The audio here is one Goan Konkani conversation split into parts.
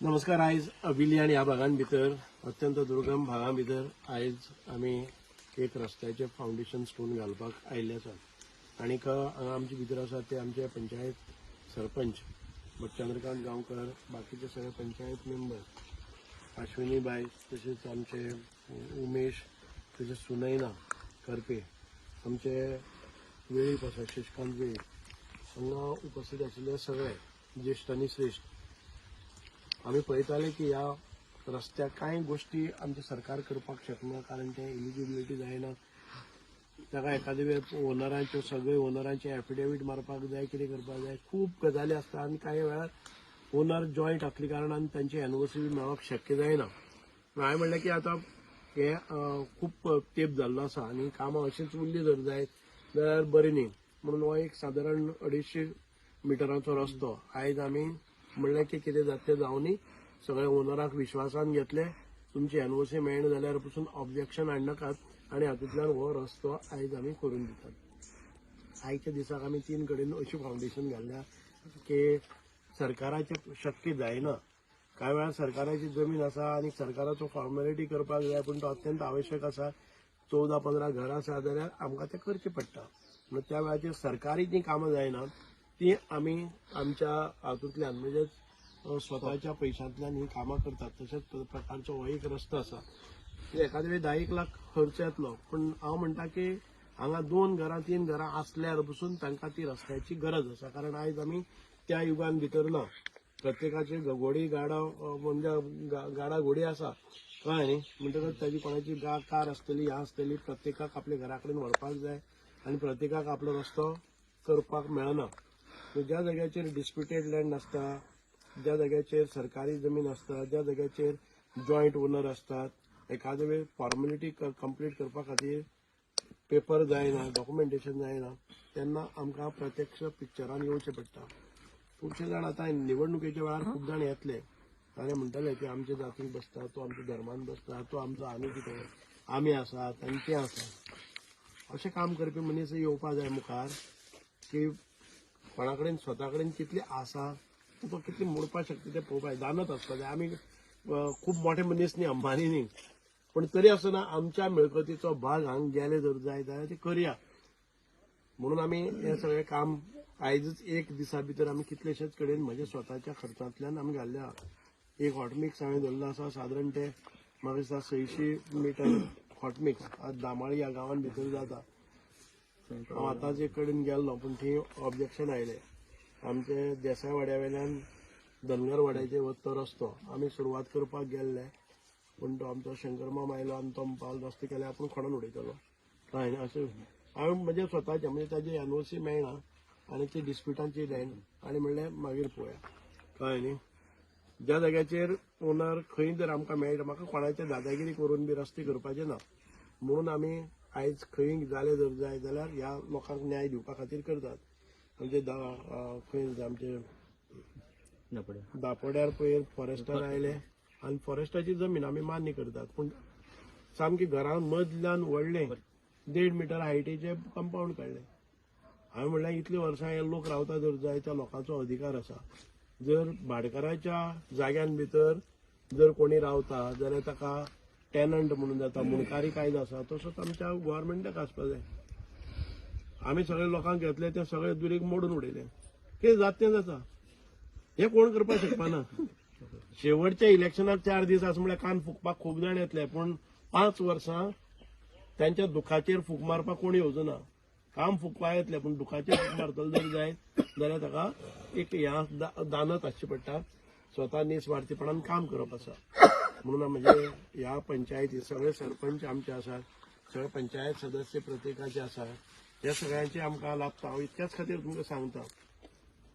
नमस्कार. आयज विली आनी ह्या भागान भितर, अत्यंत दुर्गम भागां भितर आयज आमी एक रस्त्याचें फावंडेशन स्टोन घालपाक आयिल्ले आसात. आनीक हांगा आमचे भितर आसात ते आमचे पंचायत सरपंच चंद्रकांत गांवकर, बाकीचे सगळे पंचायत मेंबर, अश्विनी बाय, तशेंच आमचे उमेश, तशेंच सुनैना करपे, आमचे वेळीप आसा शशिकांत वेळीप, हांगा उपस्थित आशिल्ले सगळे ज्येश्ठ आनी श्रेश्ठ. आमी पळयताले की ह्या रस्त्याक कांय गोश्टी आमचें सरकार करपाक शकना, कारण ते एलिजिबिलिटी जायना. ताका एखादे वेळ ओनरांच्यो, सगळे ओनरांचे एफिडेवीट मारपाक जाय, कितें करपाक जाय, खूब गजाली आसता. आनी कांय वेळार ओनर जॉयंट आसले कारणान तांची एनओसी बी मेळप शक्य जायना. हांवें म्हणलें की आतां हें खूब तेंप जाल्लो आसा आनी कामां अशींच उरलीं जर जायत जाल्यार बरें न्ही म्हणून हो एक सादारण 250 मिटरांचो रस्तो आयज आमी म्हणलें की कितें जाता तें जावनी. सगळ्या ओनराक विश्वासान घेतले, तुमची एनओसी मेळना जाल्यार पसून ऑब्जेक्शन हाडनाकात आनी हातूंतल्यान हो रस्तो आयज आमी करून दितात. आयच्या दिसाक आमी 3 कडेन अशी फावंडेशन घाल्ल्या की सरकाराचें शक्य जायना. कांय वेळार सरकाराची जमीन आसा आनी सरकाराचो फॉर्मेलिटी करपाक जाय, पूण तो अत्यंत आवश्यक आसा. 14-15 घरां आसा जाल्यार आमकां तें करचें पडटा. म्हणून त्या वेळाचेर सरकारी जीं कामां जायना ती आमी आमच्या हातूंतल्यान, म्हणजेच स्वताच्या पयशांतल्यान ही कामां करतात. तशेंच प्रकारचो हो एक रस्तो आसा. एखादे वेळी 10-1 लाख खर्च येतलो, पूण हांव म्हणटा की हांगा 2 घरां 3 घरां आसल्यार पसून तांकां ती रस्त्याची गरज आसा. कारण आयज आमी त्या युगान भितर ना. प्रत्येकाचे घोडी गाडा, म्हणजे गाडा घोडी आसा, कळ्ळें न्ही? म्हणटकच ताजी कोणाची कार आसतली, ह्या आसतली, प्रत्येकाक आपल्या घरा कडेन व्हरपाक जाय आनी प्रत्येकाक आपलो रस्तो करपाक मेळना. ज्या जाग्याचेर डिस्प्युटेड लँड आसता, ज्या जाग्याचेर सरकारी जमीन आसता, ज्या जाग्याचेर जॉयंट ओनर आसतात, एखादे वेळ फॉर्मेलिटी कंप्लीट करपा खातीर पेपर जायना, डॉक्युमेंटेशन जायना, तेन्ना आमकां प्रत्यक्ष पिक्चरान येवचें पडटा. खुबशे जाण आतां निवडणुकेच्या वेळार खूब जाण येतले आनी म्हणटले की आमच्या जातीक बसता तो, आमच्या धर्मान बसता तो, आमचो आनी कितें, आमी आसात आनी ते आसात. अशें काम करपी मनीस येवपा जाय मुखार की कोणा कडेन स्वता कडेन कितली आसा, तो कितली मोडपाक शकता तें पळोवपाक जाय. दानत आसपाक जाय. आमी खूब मोठे मनीस न्ही, अंबानी न्ही, पूण तरी आसतना आमच्या मिळकतीचो भाग हांगा गेले जर जाय जाल्यार ते करया म्हणून आमी हें सगळें काम आयजच एक दिसा भितर आमी कितलेशेच कडेन म्हज्या स्वताच्या खर्चांतल्यान आमी घाल्ले आहा. एक हॉटमिक्स हांवें धरलो आसा, सादारण ते म्हाका दिसता 600 मिटर हॉटमिक्स आज दामाळी ह्या गांवान भितर जाता. हांव आतांच एक कडेन गेल्लो, पूण थंय ऑब्जेक्शन आयलें. आमचे देसाय वाड्या वयल्यान धनगर वाड्याचेर वता तो रस्तो आमी सुरवात करपाक गेल्ले, पूण तो आमचो शंकर माम आयलो आनी तो म्हणपाक रस्तो केल्यार आपूण खणोन उडयतलो. कळ्ळें न्ही? अशें हांवें म्हजें स्वताचें, म्हणजे ताजी एनओसी मेळना आनी ती डिस्प्युटांची लँड आनी म्हणलें मागीर पळोवया. कळ्ळें न्ही? ज्या जाग्याचेर ओनर खंय जर आमकां मेळटा, म्हाका कोणाचे दादागिरी करून बी रस्ते करपाचे ना म्हणून आमी आयज खंय जाले जर जाय जाल्यार ह्या लोकांक न्याय दिवपा खातीर करतात. आमचे खंय आमचे दापोड्यार पयर फॉरेस्टार आयले आनी फॉरेस्टाची जमीन आमी मान्य करतात, पूण सामकी घरां मदल्यान व्हडलें 1.5 मिटर हायटीचें कंपावंड काडलें. हांवें म्हणलें इतलीं वर्सां हे लोक रावता जर जाय, त्या लोकांचो अधिकार आसा. जर भाटकाराच्या जाग्यान भितर जर कोणी रावता जाल्यार ताका टेनंट म्हणून जाता. मुणकारी कायदो आसा तसोच आमच्या गव्हर्मेंटाक आसपा जाय. आमी सगळे लोकांक घेतले, ते सगळे दुरीग मोडून उडयले. कितें जाता तें जाता, हें कोण करपाक शकपाना. शेवटच्या इलेक्शनाक 4 दीस आसा म्हळ्यार कान फुकपाक खूब जाण येतले, पूण 5 वर्सां त्यांच्या दुखाचेर फूक मारपाक कोण येवचो ना. काम फुकपाक येतले, पूण दुखाचेर फूक मारतलो जर जायत जाल्यार ताका एक ह्या दानत आसची पडटा, स्वता निस्वार्थीपणान काम करप आसा. म्हणून म्हणजे ह्या पंचायती सगळे सरपंच आमचे आसात, सगळे पंचायत सदस्य प्रत्येकाचे आसा, ह्या सगळ्यांचे आमकां लागता. हांव इतक्याच खातीर तुमकां सांगता.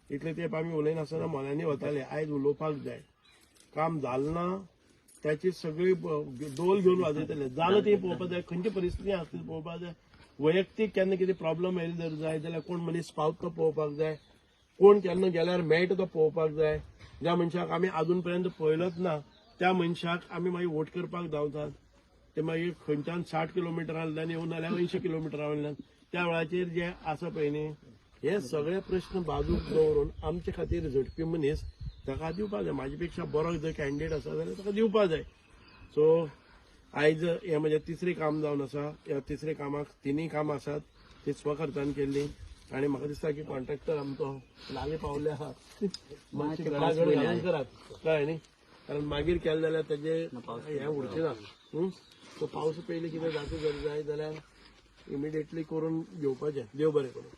इतले तेंप आमी उलयनासतना मोन्यांनी वताले, आयज उलोवपाक जाय. काम जालें ना त्याची सगळी डोल घेवन वाजयतले, जालें तें पळोवपाक जाय, खंयची परिस्थिती आसली पळोवपाक जाय. वैयक्तीक केन्ना कितें प्रॉब्लम येयले जर जाय जाल्यार कोण मनीस पावता तो पळोवपाक जाय, कोण केन्ना गेल्यार मेळटा तो पळोवपाक जाय. ज्या मनशाक आमी आजून पर्यंत पळयलोच ना त्या मनशाक आमी मागीर वोट करपाक धांवतात, ते मागीर खंयच्यान 60 किलोमिटरांतल्यान येवन जाल्यार 80 किलोमिटरां वयल्यान त्या वेळाचेर जे आसा पळय न्ही, हे सगळे प्रश्न बाजूक दवरून आमचे खातीर झटपी मनीस ताका दिवपा जाय. म्हाजे पेक्षा बरो जर कॅन्डिडेट आसा जाल्यार ताका दिवपा जाय. सो आयज हें म्हजें तिसरें काम जावन आसा. ह्या तिसऱ्या कामाक तिनूय कामां आसात ती स्वखर्चान केल्ली आनी म्हाका दिसता की कॉन्ट्रॅक्टर आमचो लागीं पावले आहा. मातशी घडाघड घालून करात, कळ्ळें न्ही? कारण मागीर केलें जाल्यार तेजें हें उरचें ना. सो पावस पयलीं कितें जाता जर जाय जाल्यार इमिडिएटली करून घेवपाचें. देव बरें करूं.